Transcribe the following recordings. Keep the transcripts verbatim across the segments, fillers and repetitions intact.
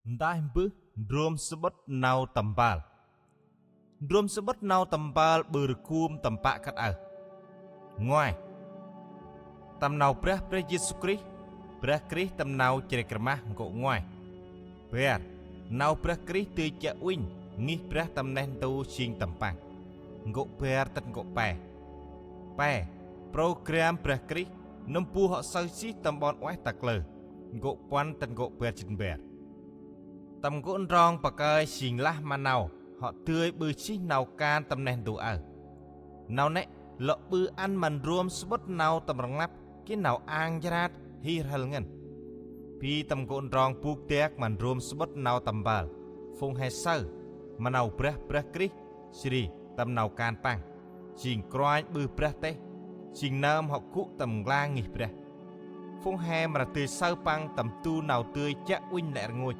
Ndah mbơh ndrom samƀŭt Nau Tâm Mpơl. Ndrom samƀŭt Nau Tâm Mpơl ƀư rgum tâm pă kơt aơ. Ngoai. Tâm nau Brah, Brah Yêsu Krist, Brah Krist tâm nau chrêk rmah, nkô̆ ngoai. Bar. Nau Brah Krist dơi chiă uănh ngih Brah tâm neh ntu jêng tâm păng, nkô̆ bar tât nkô̆ pe. Pe. Program Brah Krist nâm bu hŏ saơ jêh tâm ƀon ueh ta kalơ, nkô̆ puăn tât nkô̆ bar jât bar. Tâm nkô̆ ntrong pakơi jêng lah ma nau hŏ dơi ƀư jêh nau kan tâm neh ntu aơ. Nau nây lŏ ƀư ăn ma ndrom samƀŭt Nau Tâm Rnglăp geh nau ang jrat hih rhâl ngăn. Bi tâm nkô̆ ntrong bôk dak ma ndrom samƀŭt Nau Tâm Mpơl, phung he saơ ma nau Brah, Brah Krist, jêh ri tâm nau kan păng, jêng Kôranh ƀư brah têh, jêng nơm hŏ gŭ tâm nklang ngih Brah. Phung he mra dơi saơ păng tâm du nau dơi chiă uănh lĕ rngôch.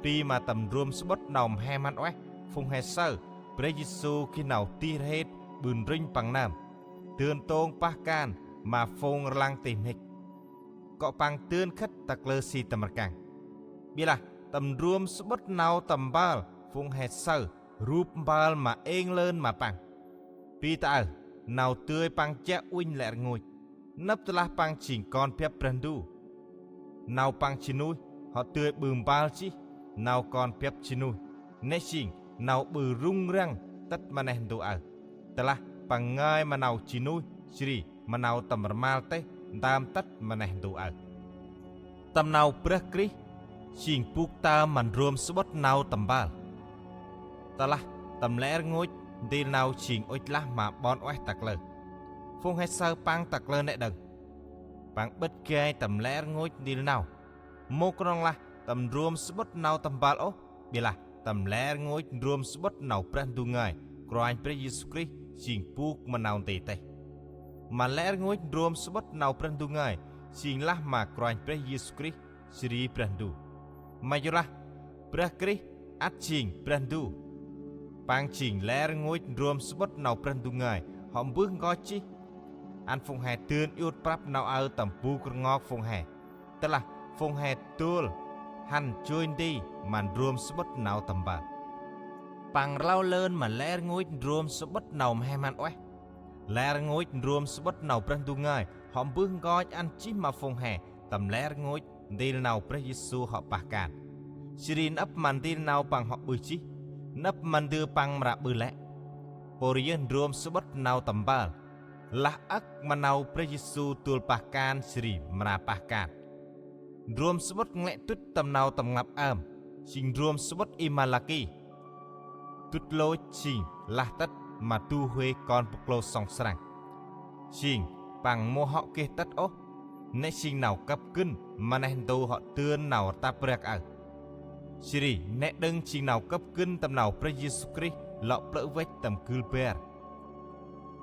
Bi ma tâm ndrom samƀŭt Nau Mhe Mhan Ueh, phung he saơ Brah Yêsu geh nau dih rhêt ƀư ntrŭnh păng nơm, dơn tông pah kan ma phung rlăng tih mhĭk, kŏ păng dơn khât ta kalơ si tâm rkăng. Ƀiălah tâm ndrom samƀŭt Nau Tâm Mpơl, phung he saơ rup mpơl ma êng lơn ma păng. Bi ta aơ, nau dơi păng chiă uănh lĕ rngôch, nđâp tơlah păng jêng Kon Biăp Brah Ndu. Nau păng ji nuih hŏ dơi ƀư mpơl jêh nau Kon Biăp ji nuih, nĕ jêng nau ƀư rŭng răng tât ma neh ntu aơ, tơlah păng ngơi ma nau ji nuih, jêh ri ma nau tâm rmal têh ntơm tât ma neh ntu aơ. Tâm nau Brah Krist jêng bôk tơm ma ndrom samƀŭt Nau Tâm Mpơl. Tơlah tâm lĕ rngôch ntil nau jêng ŭch lah ma ƀon ueh ta kalơ, phung he saơ păng ta kalơ nĕ đŏng. Păng ƀĭt gai tâm lĕ rngôch ntil nau, mâu knŏng lah tâm ndrom samƀŭt Nau Tâm Mpơl ôh, ƀiălah tâm lĕ rngôch ndrom samƀŭt Nau Brah Ndu Ngơi, Kôranh Brah Yêsu Krist jêng bôk ma nau nti têh. Ma lĕ rngôch ndrom samƀŭt Nau Brah Ndu Ngơi jêng lah ma Kôranh Brah Yêsu Krist, jêh ri Brah Ndu. Ma yorlah Brah Krist ăt jêng Brah Ndu, păng jêng lĕ rngôch ndrom samƀŭt Nau Brah Ndu Ngơi hŏ mbơh nkoch jêh. Ăn phung he dơn iôt prăp nau aơ tâm bôk rngok phung he, tơlah phung he dôl hăn joi nti ma ndrom samƀŭt Nau Tâm Mpơl. Păng rlau lơn ma lĕ rngôch ndrom samƀŭt Nau Mhe Mhan Ueh. Lĕ rngôch ndrom samƀŭt Nau Brah Ndu Ngơi hŏ mbơh nkoch ăn jêh ma phung he tâm lĕ rngôch ntil nau Brah Yêsu hŏ pah kan, jêh ri nđâp ma ntil nau păng hŏ ƀư jêh, nđâp ma ndơ păng mra ƀư lĕ. Pô ri yơh ndrom samƀŭt Nau Tâm Mpơl, lah âk ma nau Brah Yêsu dôl pah kan jêh ri mra pah kan. Ndrom samƀŭt nglĕ dŭt tâm Nau Tâm Rnglăp Ơm jêng ndrom samƀŭt Y Malaki. Dŭt lôch jêng lah tât ma du huê kon bu klô sŏng srăng, jêng păng mâu hŏ geh tât ôh, nĕ jêng nau kâp gân ma neh ntu hŏ dơn nau rtăp rek aơ. Jêh ri nĕ đŏng jêng nau kâp gân tâm nau Brah Yêsu Krist lŏ plơ̆ văch tâm gưl bar.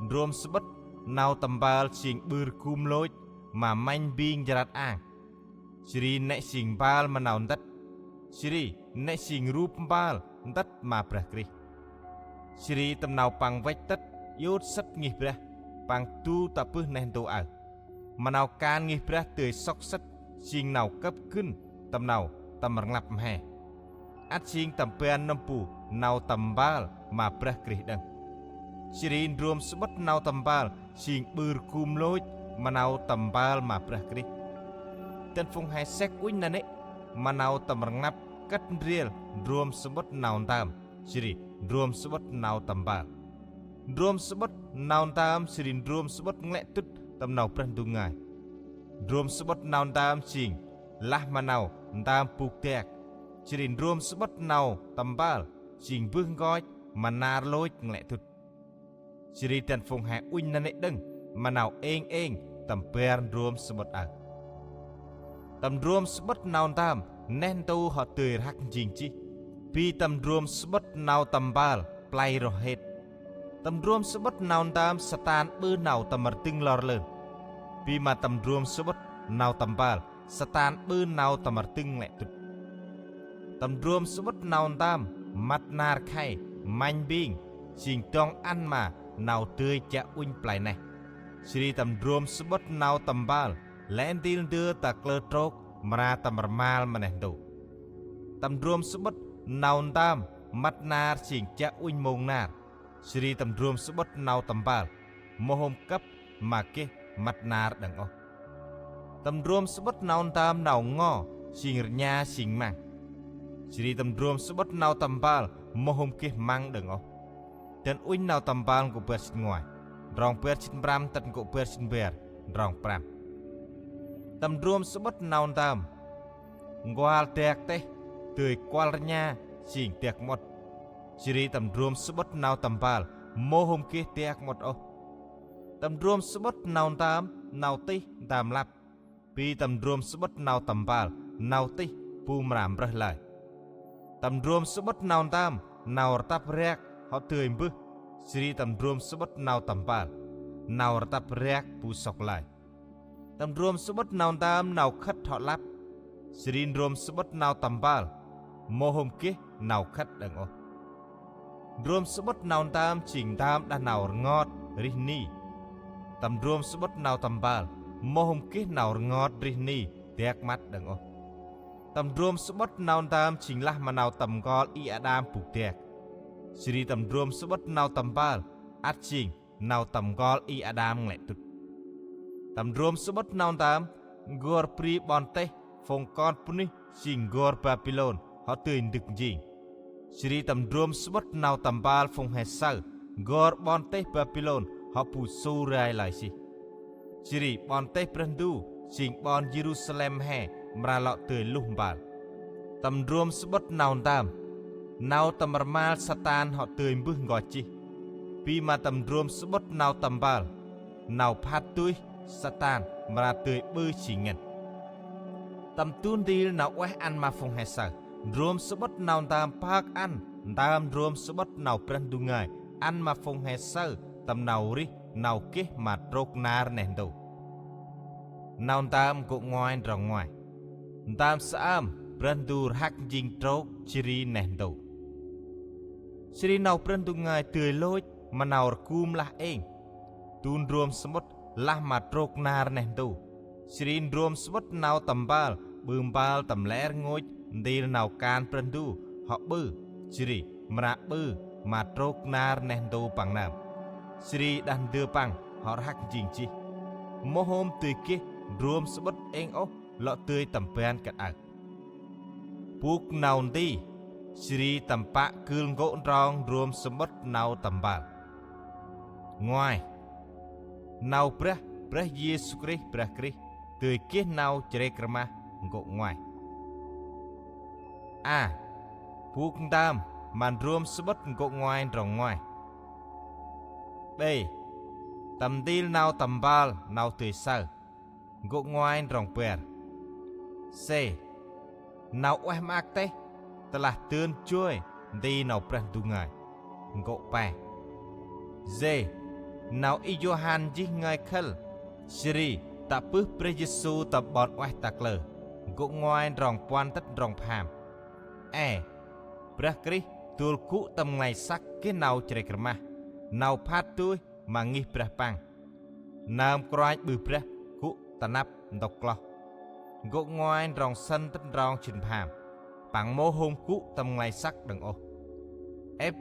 Ndrom samƀŭt Nau Tâm Mpơl jêng ƀư rgum lôch ma mănh mbing jrat ang. Jêh ri nĕ jêng mpơl ma nau ntât. Jêh ri nĕ jêng rup mpơl ntât ma Brah Krist. Jêh ri tâm nau păng văch tât iôt sât ngih Brah, păng du tă bơh neh ntu aơ. Ma nau kan ngih Brah dơi sŏk sât jêng nau kâp gân tâm Nau Tâm Rnglăp Mhe. Ăt jêng tâm ban nâm bu Nau Tâm Mpơl ma Brah Krist đŏng. Jêh ri ndrom samƀŭt Nau Tâm Mpơl jêng ƀư rgum lôch ma Nau Tâm Mpơl ma Brah Krist. Dăn phung he sek uănh nanê̆ ma Nau Tâm Rnglăp kât ndrel ndrom samƀŭt Nau Ntơm jêh ri ndrom samƀŭt Nau Tâm Mpơl. Ndrom samƀŭt Nau Ntơm jêh ri ndrom samƀŭt nglĕ dŭt tâm Nau Brah Ndu Ngơi. Ndrom samƀŭt Nau Ntơm jêng lah ma nau ntơm bôk dak, jêh ri ndrom samƀŭt Nau Tâm Mpơl jêng mbơh nkoch ma nar lôch nglĕ dŭt. Jêh ri dăn phung he uănh nanê̆ đŏng ma nau êng êng tâm bar ndrom samƀŭt aơ. Tâm ndrom samƀŭt Nau Ntơm neh ntu hŏ dơi rhăk njêng jêh. Bi tâm ndrom samƀŭt Nau Tâm Mpơl play roh hêt. Tâm ndrom samƀŭt Nau Ntơm Satan ƀư nau tâm rdâng lor lơn. Bi ma tâm ndrom samƀŭt Nau Tâm Mpơl Satan ƀư nau tâm rdâng nglĕ dŭt. Tâm ndrom samƀŭt Nau Ntơm măt nar khay mănh mbing jêng dŏng ăn ma nau dơi chiă uănh play neh. Jêh ri tâm ndrom samƀŭt Nau Tâm Mpơl lĕ ntil ndơ ta kalơ trôk mra tâm rmal ma neh ntu. Tâm ndrom samƀŭt Nau Ntơm mât nar jêng chiă uănh mông nar, jêh ri tâm ndrom samƀŭt Nau Tâm Mpơl mâu hôm kâp ma geh mât nar đŏng ôh. Tâm ndrom samƀŭt Nau Ntơm nau ngo jêng rnha jêng măng, jêh ri tâm ndrom samƀŭt Nau Tâm Mpơl mâu hôm geh măng đŏng ôh. Dăn uănh Nau Tâm Mpơl nkô̆ bar jât ngoai, ndrong bar jât prăm tât nkô̆ bar jât bar, ndrong prăm. Tâm ndrom samƀŭt Nau Ntơm, nkual dak têh dơi kuăl rnha jêng dak mƀŭt, jêh ri tâm ndrom samƀŭt Nau Tâm Mpơl mâu hôm geh dak mƀŭt ôh. Tâm ndrom samƀŭt Nau Ntơm nau tih ntơm lăp, bi tâm ndrom samƀŭt Nau Tâm Mpơl nau tih bu mra mprơh lơi. Tâm ndrom samƀŭt Nau Ntơm nau rtăp rak hŏ dơi mbơh, jêh ri tâm ndrom samƀŭt Nau Tâm Mpơl nau rtăp rak bu sŏk lơi. Tâm ndrom samƀŭt Nau Ntơm nau khât hŏ lăp, jêh ri ndrom samƀŭt Nau Tâm Mpơl mâu hôm geh nau khât đŏng ôh. Ndrom samƀŭt Nau Ntơm jêng ntơm đah nau rngot rêh ni. Tâm ndrom samƀŭt Nau Tâm Mpơl mâu hôm geh nau rngot rêh ni dak măt đŏng ôh. Tâm ndrom samƀŭt Nau Ntơm jêng lah ma nau tâm nkol i Ađam bôk dak, jêh ri tâm ndrom samƀŭt Nau Tâm Mpơl ăt jêng nau tâm nkol i Ađam nglĕ dŭt. Tâm ndrom samƀŭt Nau Ntơm n'gor bri ƀon têh phung kon bunuyh jêng n'gor Babilôn hŏ dơi ndâk njêng, jêh ri tâm ndrom samƀŭt Nau Tâm Mpơl phung he saơ n'gor ƀon têh Babilôn hŏ bu su rai lơi jêh, jêh ri ƀon têh Brah Ndu jêng ƀon Yêrusalem he mra lŏ dơi luh mpơl. Tâm ndrom samƀŭt Nau Ntơm, nau tâm rmal Satăng hŏ dơi mbơh nkoch jêh, bi ma tâm ndrom samƀŭt Nau Tâm Mpơl, nau phat dôih Satăng mra dơi ƀư jêng ngăn. Tâm du ntil nau ueh ăn ma phung he saơ, ndrom samƀŭt Nau Ntơm pơk ăn ntơm ndrom samƀŭt Nau Brah Ndu Ngơi ăn ma phung he saơ tâm nau rêh nau geh ma trôk nar neh ntu. Nau Ntơm nkô̆ ngoai ndrong ngoai. Ntơm saơm Brah Ndu rhăk njêng trôk jêh ri neh ntu, jêh ri Nau Brah Ndu Ngơi dơi lôch ma nau rgum lah êng. Du ndrom samƀŭt lah ma trôk nar neh ntu, jêh ri ndrom samƀŭt Nau Tâm Mpơl ƀư mpơl tâm lĕ rngôch ntil nau kan Brah Ndu hŏ ƀư, jêh ri mra ƀư ma trôk nar neh ntu păng nơm, jêh ri đah ndơ păng hŏ rhăk njêng jêh, mâu hôm dơi geh ndrom samƀŭt êng ôh lŏ dơi tâm ban kơt aơ. Bôk nau nti, jêh ri tâm pă gưl nkô̆ ndrong ndrom samƀŭt Nau Tâm Mpơl. Ngoai. Nau Brah, Brah Yêsu Krist, Brah Krist dơi geh nau chrêk rmah, nkô̆ ngoai. A. Bôk ntơm ma ndrom samƀŭt nkô̆ ngoai ndrong ngoai. B. Tâm ntil Nau Tâm Mpơl nau dơi saơ, nkô̆ ngoai ndrong bar. C. Nau ueh maak têh, tơlah dơn joi nti Nau Brah Ndu Ngơi, nkô̆ pe. D. Nau i Yôhan nchih ngơi khâl, jêh ri tă bơh Brah Yêsu tâm ƀon ueh ta kalơ, nkô̆ ngoai ndrong puăn tât ndrong pham. E. Brah Krist dôl gŭ tâm nglay săk geh nau chrêk rmah, nau phat dôih ma ngih brah Păng, nơm kôranh ƀư brah gŭ ta năp ntŭk kloh, nkô̆ ngoai ndrong sĭn tât ndrong jât pham. Păng mâu hôm gŭ tâm nglay săk đŏng ôh. Ep.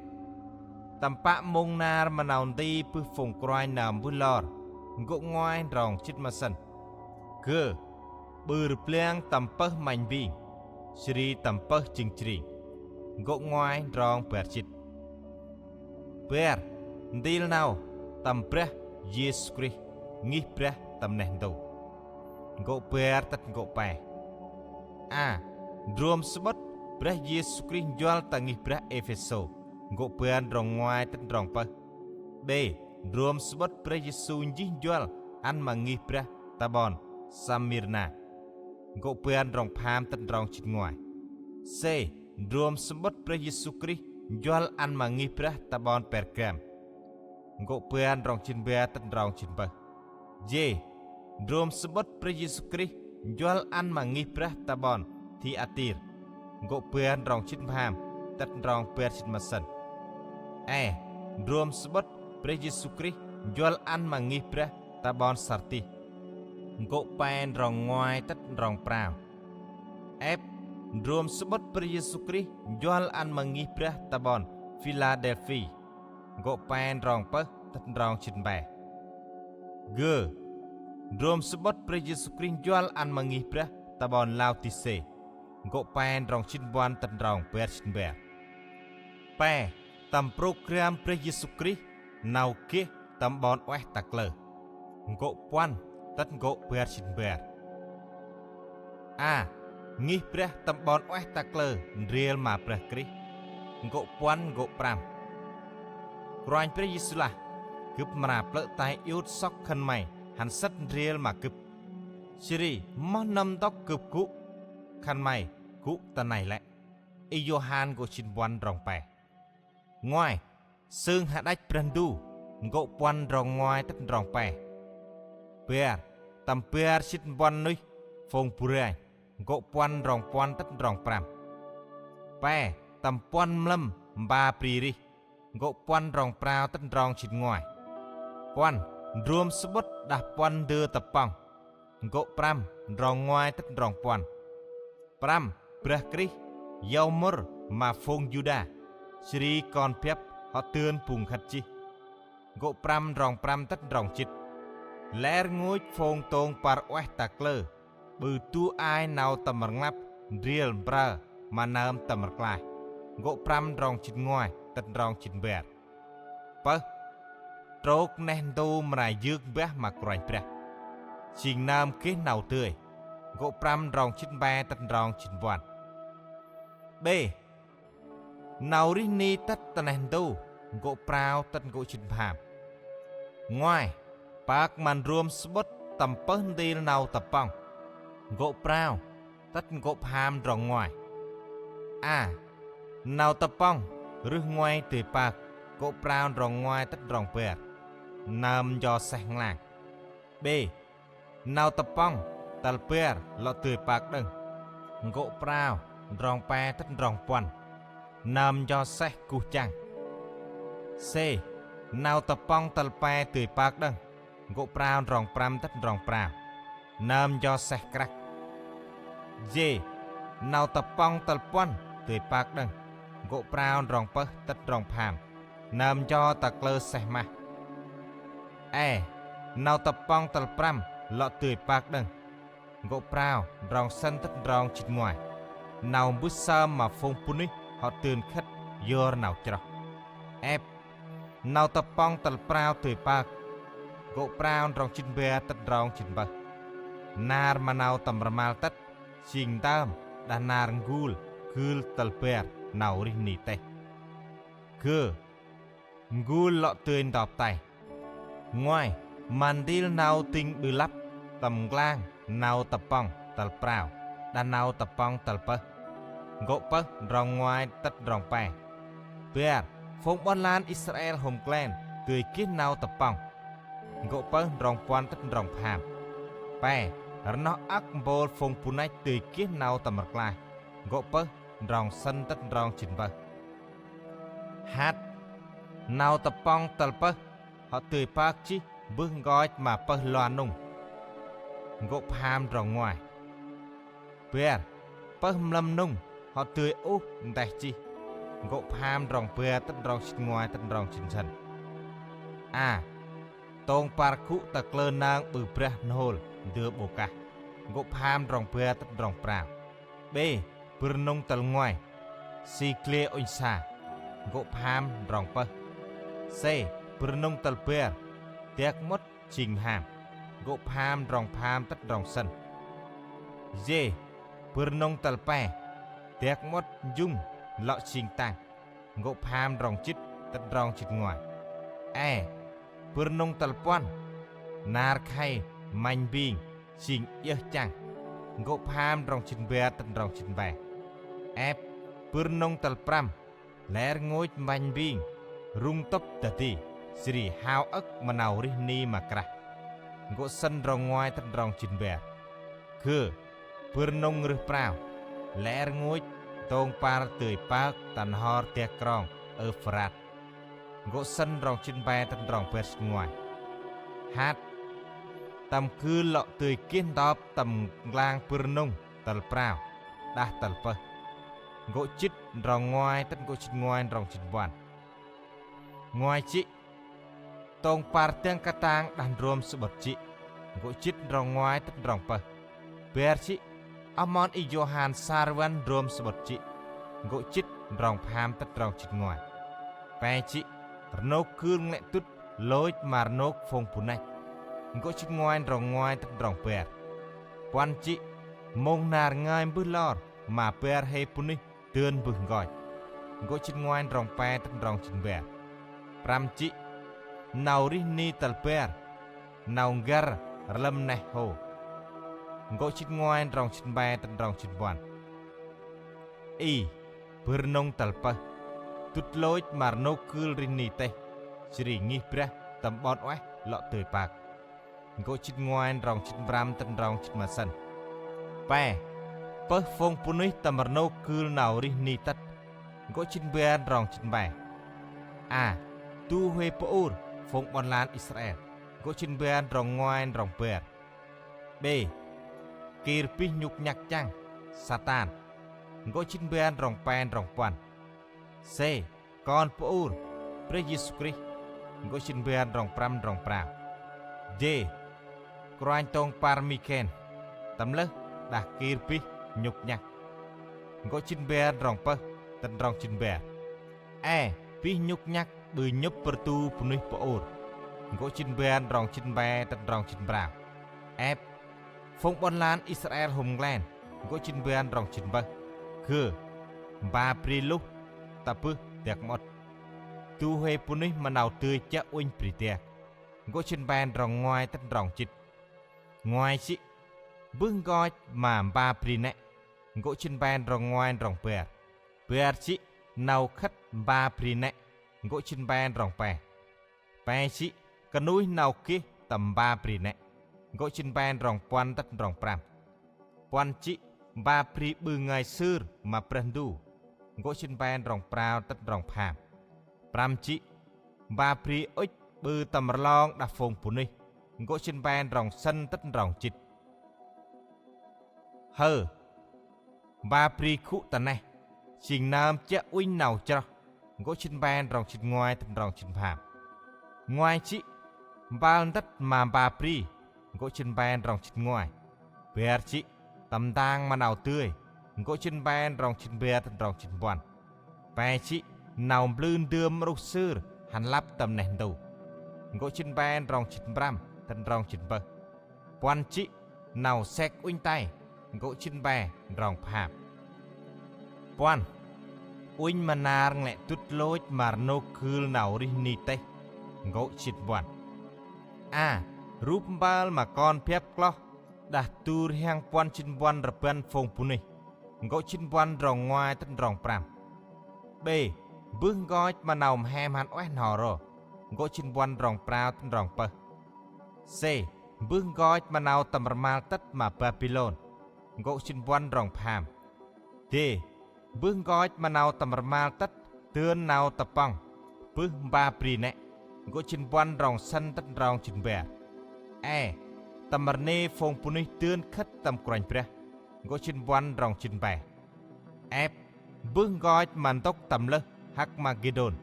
Tâm pă mông nar ma nau nti bơh phung kôranh nơm mbơh lor, nkô̆ ngoai ndrong jât ma sĭn. Gơ. Ƀư rblang tâm pơh mănh mbing, jêh ri tâm pơh jâng jrêng, nkô̆ ngoai ndrong bar jât. Bar. Ntil nau tâm Brah Yêsu Krist ngih brah tâm neh ntu, nkô̆ bar tât nkô̆ pe. A. Ndrom samƀŭt Brah Yêsu Krist njuăl ta ngih brah Êphêsô, nkô̆ bar ndrong ngoai tât ndrong pơh. B. Ndrom samƀŭt Brah Yêsu nchih njuăl ăn ma ngih brah ta ƀon Samirna, nkô̆ bar ndrong pham tât ndrong jât ngoai. C. Ndrom samƀŭt Brah Yêsu Krist njuăl ăn ma ngih brah ta ƀon Pêrgam, nkô̆ bar ndrong jât bar tât ndrong jât pơh. D. Ndrom samƀŭt Brah Yêsu Krist njuăl ăn ma ngih brah ta ƀon Thiatir, nkô̆ bar ndrong jât pham tât ndrong bar jât ma sĭn. E. Ndrom samƀŭt Brah Yêsu Krist njuăl ăn ma ngih brah ta ƀon Sardis, nkô̆ pe ndrong ngoai tât ndrong prao. Ep. Ndrom samƀŭt Brah Yêsu Krist njuăl ăn ma ngih Brah ta ƀon Philađelphia, nkô̆ pe ndrong pơh tât ndrong jât pe. G. Ndrom samƀŭt Brah Yêsu Krist njuăl ăn ma ngih Brah ta ƀon Laôđisê, nkô̆ pe ndrong jât puăn tât ndrong bar jât bar. Pe, tâm program Brah Yêsu Krist nau geh tâm ƀon ueh ta kalơ, nkô̆ puăn tât nkô̆ bar jât bar. A. Ngih Brah tâm ƀon ueh ta kalơ ndrel ma Brah Krist, nkô̆ puăn nkô̆ prăm. Kôranh Brah Yêsu lah: Gâp mra plơ̆ tay iut sŏk khân may hăn sât ndrel ma Gâp. Jêh ri moh nâm ntŭk Gâp gŭ khân may gŭ ta nây lĕ? Yôhan nkô̆ jât puăn ndrong pe. Ngoai, sưng hađăch Brah Ndu, nkô̆ puăn ndrong ngoai tât ndrong pe. Bar, tâm bar jât puăn nuyh phung bu ranh, nkô̆ puăn ndrong puăn tât ndrong prăm. Pe, tâm puăn mlâm mpa bri rih, nkô̆ puăn ndrong prao tât ndrong jât ngoai. Puăn, ndrom samƀŭt đah puăn ndơ ta pŏng, nkô̆ prăm ndrong ngoai tât ndrong puăn. Prăm, Brah Krist yau mŭr ma phung Yuđa, jêh ri kon biăp hŏ dơn bu nkhât jêh, nkô̆ prăm ndrong prăm tât ndrong jât. Lĕ rngôch phung tông păr ueh ta kalơ ƀư du ai nau tâm rnglăp ndrel mprơ ma nơm tâm rklaih, nkô̆ prăm ndrong jât ngoai tât ndrong jât bar. Pơh, trôk neh ntu mra yơk mbah ma Kôranh Brah, jêng nơm geh nau dơi, nkô̆ prăm ndrong jât pe tât ndrong jât puăn. Bê, nau rêh ni tât ta neh ntu, nkô̆ prao tât nkô̆ jât pham. Ngoai, pơk ma ndrom samƀŭt tâm pơh ntil nau ta pŏng, nkô̆ prao tât nkô̆ pham ndrong ngoai. A. Nau ta pŏng rơh ngoai dơi pơk, nkô̆ prao ndrong ngoai tât ndrong bar, nơm ncho seh nglang. Bê, nau ta pŏng tal bar lŏ dơi pơk đŏng, nkô̆ prao ndrong pe tât ndrong puăn, nơm ncho seh kuh chăng. Sê, nau ta pŏng tal pe dơi pơk đŏng, nkô̆ prao ndrong prăm tât ndrong prao, nơm ncho seh krăk. Dê, nau ta pŏng tal puăn dơi pơk đŏng, nkô̆ prao ndrong pơh tât ndrong pham, nơm ncho ta kalơ seh mah. E, nau ta pŏng tal prăm lŏ dơi pơk đŏng, nkô̆ prao ndrong sĭn tât ndrong jât ngoai, nau mbơh sơm ma phung bunuyh hŏ dơn khât yor nau chroh. Ep, nau ta pŏng tal prao dơi pơk, nkô̆ prao ndrong jât bar tât ndrong jât pơh. Nar ma nau tâm rmal tât, jêng ntơm đah nar n'gul gưl tal bar nau rêh ni têh. Gơ, n'gul lŏ dơi ntop tay. Ngoai, ma ntil nau tĭng ƀư lăp tâm nklang nau ta pŏng tal prao đah nau ta pŏng tal pơh, nkô̆ pơh ndrong ngoai tât ndrong pe. Bar, phung ƀon lan Israel hôm klen dơi geh nau ta pŏng, nkô̆ pơh ndrong puăn tât ndrong pham. Pe, rnoh âk mpôl phung bu năch dơi geh nau tâm rklaih, nkô̆ pơh ndrong sĭn tât ndrong jât pơh. Hat, nau ta pŏng tal pơh hŏ dơi pơk jêh mbơh nkoch ma pơh lua nŭng, nkô̆ pham ndrong ngoai. Bar, pơh mlâm nŭng hŏ dơi uh nteh jêh, nkô̆ pham ndrong bar tât ndrong jât ngoai tât ndrong jât sĭn. A, tông păr gŭ ta kalơ nơng ƀư brah n'hôl ndơ ƀô kah, nkô̆ pham ndrong bar tât ndrong prao. Bê, bâr nŭng tal ngoai, si gle ŭnh sa, nkô̆ pham ndrong pơh. Sê, bâr nŭng tal bar, dak mŭt jêng mham, nkô̆ pham ndrong pham tât ndrong sĭn. Dê, bâr nŭng tal pe, dak mŭt njŭng lŏ jêng tăng, nkô̆ pham ndrong jât tât ndrong jât ngoai. E, bâr nŭng tal puăn, nar khay mănh mbing jêng djơh chăng, nkô̆ pham ndrong jât bar tât ndrong jât pe. Ep, bâr nŭng tal prăm, lĕ rngôch mănh mbing rŭng tŭp dadê, jêh ri hao âk ma nau rêh ni ma krah, nkô̆ sĭn ndrong ngoai tât ndrong jât bar. Gơ, bâr nŭng rơh prao, lĕ rngôch tông păr dơi pơk ta n'hor dak krong Ơphrat, nkô̆ sĭn ndrong jât pe tât ndrong bar jât ngoai. Hat, tâm gưl lŏ dơi geh ntop tâm nklang bâr nŭng tal prao, đah tal pơh. Nkô̆ jĭt ndrong ngoai tât nkô̆ jĭt ngoai ndrong jĭt puăn. Ngoai jĭ, tông păr dăng katang đah ndrôm samƀŭt jĭ, nkô̆ jĭt ndrong ngoai tât ndrong pơh. Bar jĭ, oh mon Y-Yôhan sar văn ndrôm samƀŭt jĭ, nkô̆ jĭt ndrong pham tât ndrong jĭt ngoai. Pe jĭ, rnôk gưl n'glĕ dŭt lôch ma rnôk phung bu năch, nkô̆ jĭt ngoai ndrong ngoai tât ndrong bar. Puăn jĭ, mông nar ngơi mbơh lor ma bar hê bunuyh dơn mbơh nkoch, nkô̆ jĭt ngoai ndrong pe tât ndrong jĭt bar. Prăm jĭ, nau rêh ni tal bar, nau n'găr rlâm neh hô, nkô̆ jĭt ngoai ndrong jĭt pe tât ndrong jĭt puăn. I, bâr nŭng tal pơh, dŭt lôch ma rnôk gưl rêh ni têh, jêh ri ngih brah tâm ƀon ueh lŏ dơi pơk, nkô̆ jĭt ngoai ndrong jĭt prăm tât ndrong jĭt ma sĭn. Pe, pơh phung bunuyh tâm rnôk gưl nau rêh ni tât, nkô̆ jĭt bar ndrong jĭt pe. A, du huê bu ur phung ƀon lan Israel, nkô̆ jĭt bar ndrong ngoai ndrong bar. B, kir bêh nhŭk nhăk chăng, Satan, nkô̆ jĭt bar ndrong pe ndrong puăn. C, kon bu ur, Brah Yêsu Krist, nkô̆ jĭt bar ndrong prăm ndrong prao. D, kruanh tông păr Mikel, tâm lơh đah kir bêh nhŭk nhăk, nkô̆ jĭt bar ndrong pơh tât ndrong jĭt bar. E, bêh nhŭk nhăk ƀư nhŭp bơr du bunuyh bu ur, nkô̆ jĭt bar ndrong jĭt pe tât ndrong jĭt prao. F, phung ƀon lan Israel hôm nglen, nkô̆ jĭt bar ndrong jĭt pơh. G, mpa bri luh tă bơh dak mƀŭt, du huê bunuyh ma nau dơi chiă uănh bri dak, nkô̆ jĭt pe ndrong ngoai tât ndrong jĭt. Ngoai jĭ, mbơh nkoch ma mpa bri nĕ, nkô̆ jĭt pe ndrong ngoai ndrong bar. Bar jĭ, nau khât mpa bri nĕ, nkô̆ jĭt pe ndrong pe. Pe jĭ, knuih nau geh tâm mpa bri nĕ, nkô̆ jĭt pe ndrong puăn tât ndrong prăm. Puăn jĭ, mpa bri ƀư ngơi sưr ma Brah Ndu, nkô̆ jĭt pe ndrong prao tât ndrong pham. Prăm jĭ, mpa bri ŭch ƀư tâm rlong đah phung bunuyh, nkô̆ jĭt pe ndrong sĭn tât ndrong jĭt. Hơ, mpa bri gŭ ta neh, jêng nơm chiă uănh nau chroh, nkô̆ jĭt pe ndrong jĭt ngoai tât ndrong jĭt pham. Ngoai jĭ, mpơl ntât ma mpa bri, nkô̆ jĭt pe ndrong jĭt ngoai. Bar jĭ, tâm ntang ma nau dơi, nkô̆ jĭt pe ndrong jĭt bar tât ndrong jĭt puăn. Pe jĭ, nau mplư ndơm mƀrôh sưr hăn lăp tâm neh ntu, nkô̆ jĭt pe ndrong jĭt prăm tât ndrong jĭt pơh. Puăn jĭ, nau sek uănh tay, nkô̆ jĭt pe ndrong pham. Puăn, uănh ma nar n'glĕ dŭt lôch ma rnôk gưl nau rêh ni têh, nkô̆ jĭt puăn. A, rup mpơl ma kon biăp kloh đah du rhiăng puăn jĭt puăn rbăn phung bunuyh, nkô̆ jĭt puăn ndrong ngoai tât ndrong prăm. B, mbơh nkoch ma nau mhe mhan ueh n'ho ro, nkô̆ jĭt puăn ndrong prao tât ndrong pơh. C, mbơh nkoch ma nau tâm rmal tât ma Babilôn, nkô̆ jĭt puăn ndrong pham. D, mbơh nkoch ma nau tâm rmal tât dơn nau tap pŏng bơh mpa bri nĕ, nkô̆ jĭt puăn ndrong sĭn tât ndrong jĭt bar. E, tâm rnê phung bunuyh dơn khât tâm Kruanh Brah, nkô̆ jĭt puăn ndrong jĭt pe. F, mbơh nkoch ma ntŭk tâm lơh Hakmagêdôn,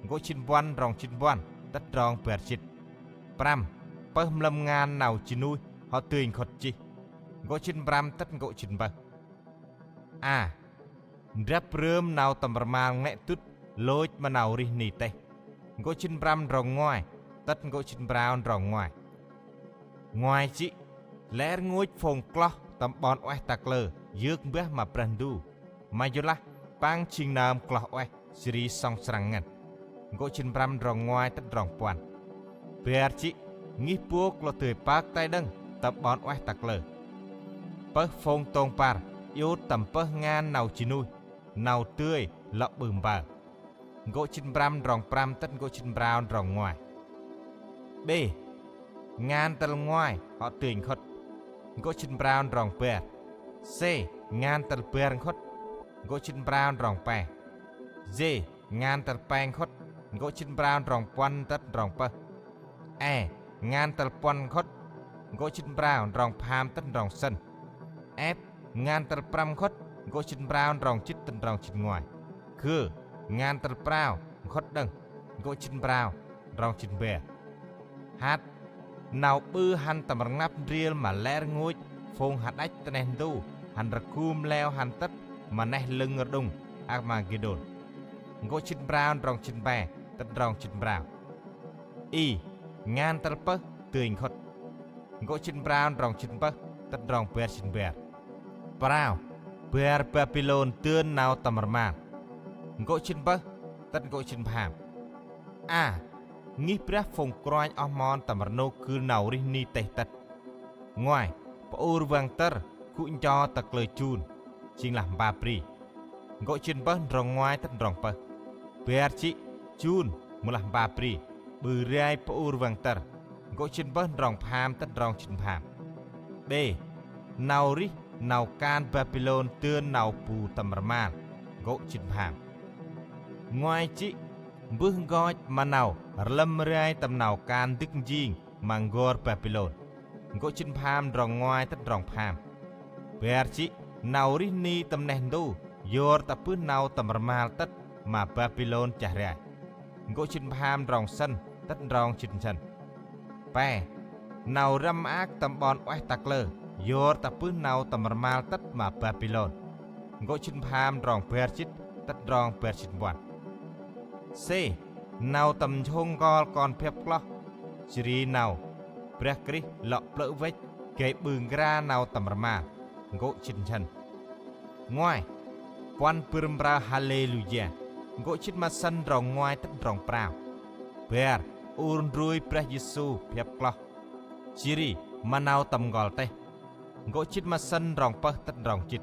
nkô̆ jĭt puăn ndrong jĭt puăn tât ndrong bar jĭt. Prăm, pơh mlâm ngan nau ji nuih hŏ dơi nkhŭt jêh, nkô̆ jĭt prăm tât nkô̆ jĭt pơh. A, ndrăp rơm nau tâm rmal n'glĕ dŭt lôch ma nau rêh ni têh, nkô̆ jĭt prăm ndrong ngoai tât nkô̆ jĭt prao ndrong ngoai. Ngoai jĭ, lĕ rngôch phung kloh tâm ƀon ueh ta kalơ yơk mbah ma Brah Ndu, ma yorlah Păng jêng nơm kloh ueh jêh ri sŏng srăng ngăn, nkô̆ jĭt prăm ndrong ngoai tât ndrong puăn. Bar jĭ, ngih bôk lŏ dơi pơk tay đŏng tâm ƀon ueh ta kalơ, pơh phung tông păr iôt tâm pơh ngan nau ji nuih, nau dơi lŏ ƀư mpơl, nkô̆ jĭt prăm ndrong prăm tât nkô̆ jĭt prao ndrong ngoai. B, ngan tal ngoai hŏ dơi nkhŭt, nkô̆ jĭt prao ndrong bar. C, ngan tal bar nkhŭt, nkô̆ jĭt prao ndrong pe. D, ngan tal pe nkhŭt, nkô̆ jĭt prao ndrong puăn tât ndrong pơh. E, ngan tal puăn nkhŭt, nkô̆ jĭt prao ndrong pham tât ndrong sĭn. F, ngan tal prăm nkhŭt, Nkô̆ jât prao ndrong jât tât ndrong jât nguai. Gơ, ngan tal prao nkhŭt đŏng. Nkô̆ jât prao ndrong jât bar. Hăt, nau ƀư hăn tâm rnglăp ndrel ma lĕ rngôch phung hađăch ta neh ntu hăn rgum leo hăn tât ma neh lâng rđŭng Armagêđôn. Nkô̆ jât prao ndrong jât pe tât ndrong jât prao. I, ngan tal pơh dơi nkhŭt. Nkô̆ jât prao ndrong jât pơh tât ndrong bar jât bar. Prao, bar Babilôn dơn nau tâm rmal. Nkô̆ jât pơh tât nkô̆ jât pham. A, ngih Brah phung kôranh oh mon tâm rnôk gưl nau rêh ni têh tât. Nguai, bu ur văng tĭr gŭ ncho ta kalơ jun, jêng lah mpa bri. Nkô̆ jât pơh ndrong nguai tât ndrong pơh. Bar jê̆, jun mâu lah mpa bri, ƀư rai bu ur văng tĭr. Nkô̆ jât pơh ndrong pham tât ndrong jât pham. B, nau rêh nau kan Babilôn dơn nau bu tâm rmal. Nkô̆ jât pham. Nguai jê̆, mbơh nkoch ma nau rlâm rai tâm nau kan dĭk njêng ma n'gor Babilôn. Nkô̆ jât pham ndrong nguai tât ndrong pham. Bar jê̆, nau rêh ni tâm neh ntu yor tă bơh nau tâm rmal tât ma Babilôn chah rai. Nkô̆ jât pham ndrong sĭn tât ndrong jât sĭn. Pe, nau răm maak tâm ƀon ueh ta kalơ yor tă bơh nau tâm rmal tât ma Babilôn. Nkô̆ jât pham ndrong bar jât tât ndrong bar jât puăn. C, nau tâm nsông nkol kon biăp kloh, jêh ri nau Brah Krist lŏ plơ̆ văch gay ƀư nkra nau tâm rmal. Nkô̆ jât sĭn. Nguai, puăn bâr mprơ Halêluya. Nkô̆ jât ma sĭn ndrong nguai tât ndrong prao. Bar, ur ndrui Brah Yêsu biăp kloh, jêh ri ma nau tâm nkol têh. Nkô̆ jât ma sĭn ndrong pơh tât ndrong jât.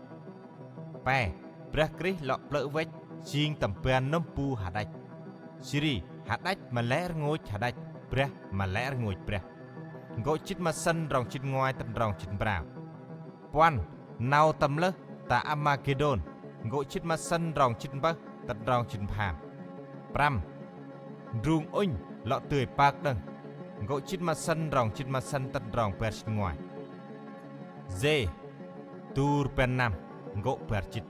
Pe, Brah Krist lŏ plơ̆ văch jêng tâm ban nâm bu hađăch, jêh ri hađăch ma lĕ rngôch hađăch, brah ma lĕ rngôch brah. Nkô̆ jât ma sĭn ndrong jât nguai tât ndrong jât prao. Puăn, nau tâm lơh ta Armagêđôn. Nkô̆ jât ma sĭn ndrong jât pơh tât ndrong jât pham. Prăm, ndrung ŭnh lŏ dơi pơk đŏng. Nkô̆ jât ma sĭn ndrong jât ma sĭn tât ndrong bar jât nguai. Dê, du rbăn năm, nkô̆ bar jât.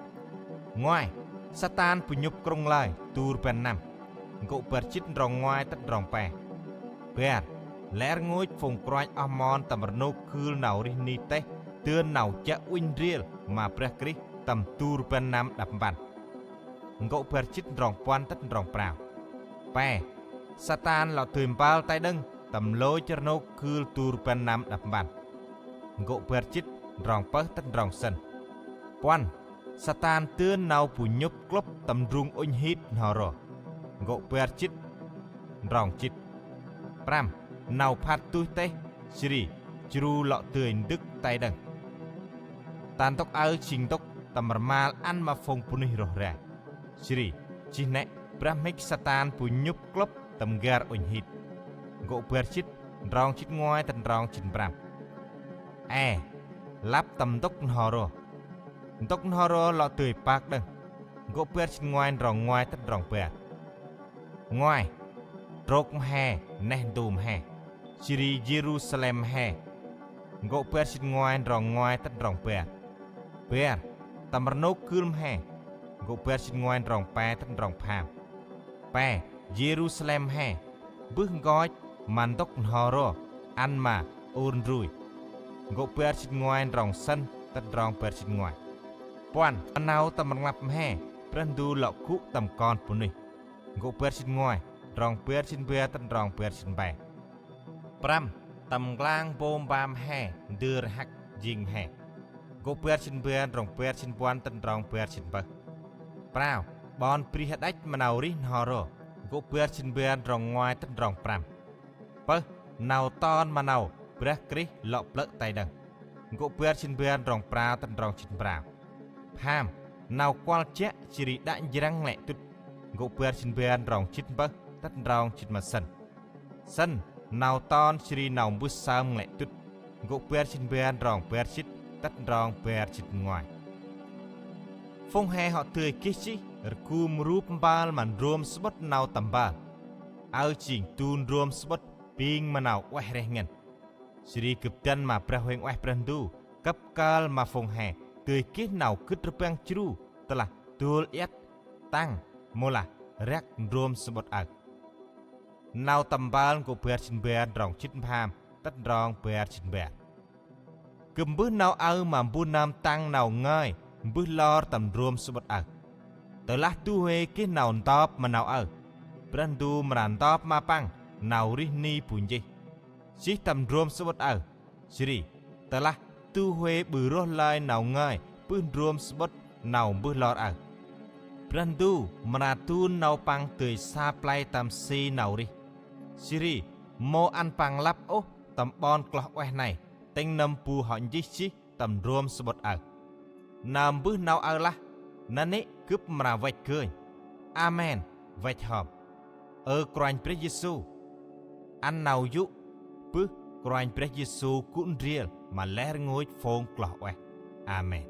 Nguai, Satan bu nhŭp krŭng lơi, du rbăn năm, nkô̆ bar jât ndrong nguai tât ndrong pe. Bar, lĕ rngôch phung kôranh oh mon tâm rnôk gưl nau rêh ni têh dơn nau chiă uănh ndrel ma Brah Krist tâm du rbăn năm đăp mpăn. Nkô̆ bar jât ndrong puăn tât ndrong prao. Pe, Satan lŏ dơi mpơl tay đŏng tâm lôch rnôk gưl du rbăn năm đăp mpăn. Nkô̆ bar jât ndrong pơh tât ndrong sĭn. Puăn, Satan dơn nau bu nhŭp klŭp tâm ndrung ŭnh hit n'ho ro. Nkô̆ bar jât ndrong jât. Prăm, nau phat dôih têh, jêh ri jru lŏ dơi ndâk tay đŏng. Ta ntŭk aơ jêng ntŭk tâm rmal ăn ma phung bunuyh roh rai. Jêh ri jêh nĕ brah mhĭk Satan bu nhŭp klŭp tâm gar ŭnh hit. Nkô̆ bar jât ndrong jât nguai tât ndrong jât prăm. E, lăp tâm ntŭk n'ho ro. Ntŭk n'ho ro lŏ dơi pơk đŏng. Nkô̆ bar jât nguai ndrong nguai tât ndrong bar. Nguai, trôk mhe, neh ntu mhe, jêh ri Yêrusalem mhe. Nkô̆ bar jât nguai ndrong nguai tât ndrong bar. Bar, tâm rnôk gưl mhe. Nkô̆ bar jât nguai ndrong pe tât ndrong pham. Pe, Yêrusalem mhe, mbơh nkoch ma ntŭk n'ho ro ăn ma ur ndrui. Nkô̆ bar jât nguai ndrong sĭn tât ndrong bar jât nguai. Puăn, nau tâm rnglăp mhe Brah Ndu lŏ gŭ tâm kon bunuyh. Nkô̆ bar jât nguai ndrong bar jât bar tât ndrong bar jât pe. Prăm, tâm nklang mpô mpa mhe ndơ rhăk jêng mhe. Nkô̆ bar jât bar ndrong bar jât puăn tât ndrong bar jât pơh. Prao, ƀon bri hađăch ma nau rêh n'ho ro. Nkô̆ bar jât bar ndrong nguai tât ndrong prăm. Pơh, nau ton ma nau Brah Krist lŏ plơ̆ tay đŏng. Nkô̆ bar jât bar ndrong prao tât ndrong jât prao. Pham, nau kuăl jă jêh ri đă njrăng nglĕ dŭt. Nkô̆ bar jât bar ndrong jât pơh tât ndrong jât ma sĭn. Sĭn, nau ton jêh ri nau mbơh sơm nglĕ dŭt. Nkô̆ bar jât bar ndrong bar jât tât ndrong bar jât nguai. Phung he hŏ dơi geh jêh rgum rup mpơl ma ndrôm samƀŭt Nau Tâm Mpơl. Aơ jêng du ndrôm samƀŭt bêng ma nau ueh reh ngăn. Jêh ri gâp dăn ma Brah Huêng Ueh Brah Ndu kâp kơl ma phung he dơi geh nau gĭt rbăng jru tơlah dôl iăt tăng mâu lah riăk ndrôm samƀŭt aơ. Nau Tâm Mpơl nkô̆ bar jât bar, ndrong jât pham tât ndrong bar jât bar. Gâp mbơh nau aơ ma mbu nơm tăng nau ngơi mbơh lor tâm ndrôm samƀŭt aơ. Tơlah du huê geh nau ntop ma nau aơ, Brah Ndu mra ntop ma păng nau rêh ni bu nchih jêh tâm ndrôm samƀŭt aơ. Jêh ri tơlah du huê ƀư roh lơi nau ngơi bơh ndrôm samƀŭt nau mbơh lor aơ, Brah Ndu mra dun nau păng dơi sa play tơm si nau rêh. Jêh ri mâu ăn păng lăp ôh tâm ƀon kloh ueh nây, tĭng nâm bu hŏ nchih jêh tâm ndrôm samƀŭt aơ. Nơm mbơh nau aơ lah: Nanê̆ gâp mra văch gơnh. Amen. Văch hom. Ơ Kôranh Brah Yêsu, ăn nau yô̆ bơh Kôranh Brah Yêsu gŭ ndrel ma lĕ rngôch phung kloh ueh. Amen.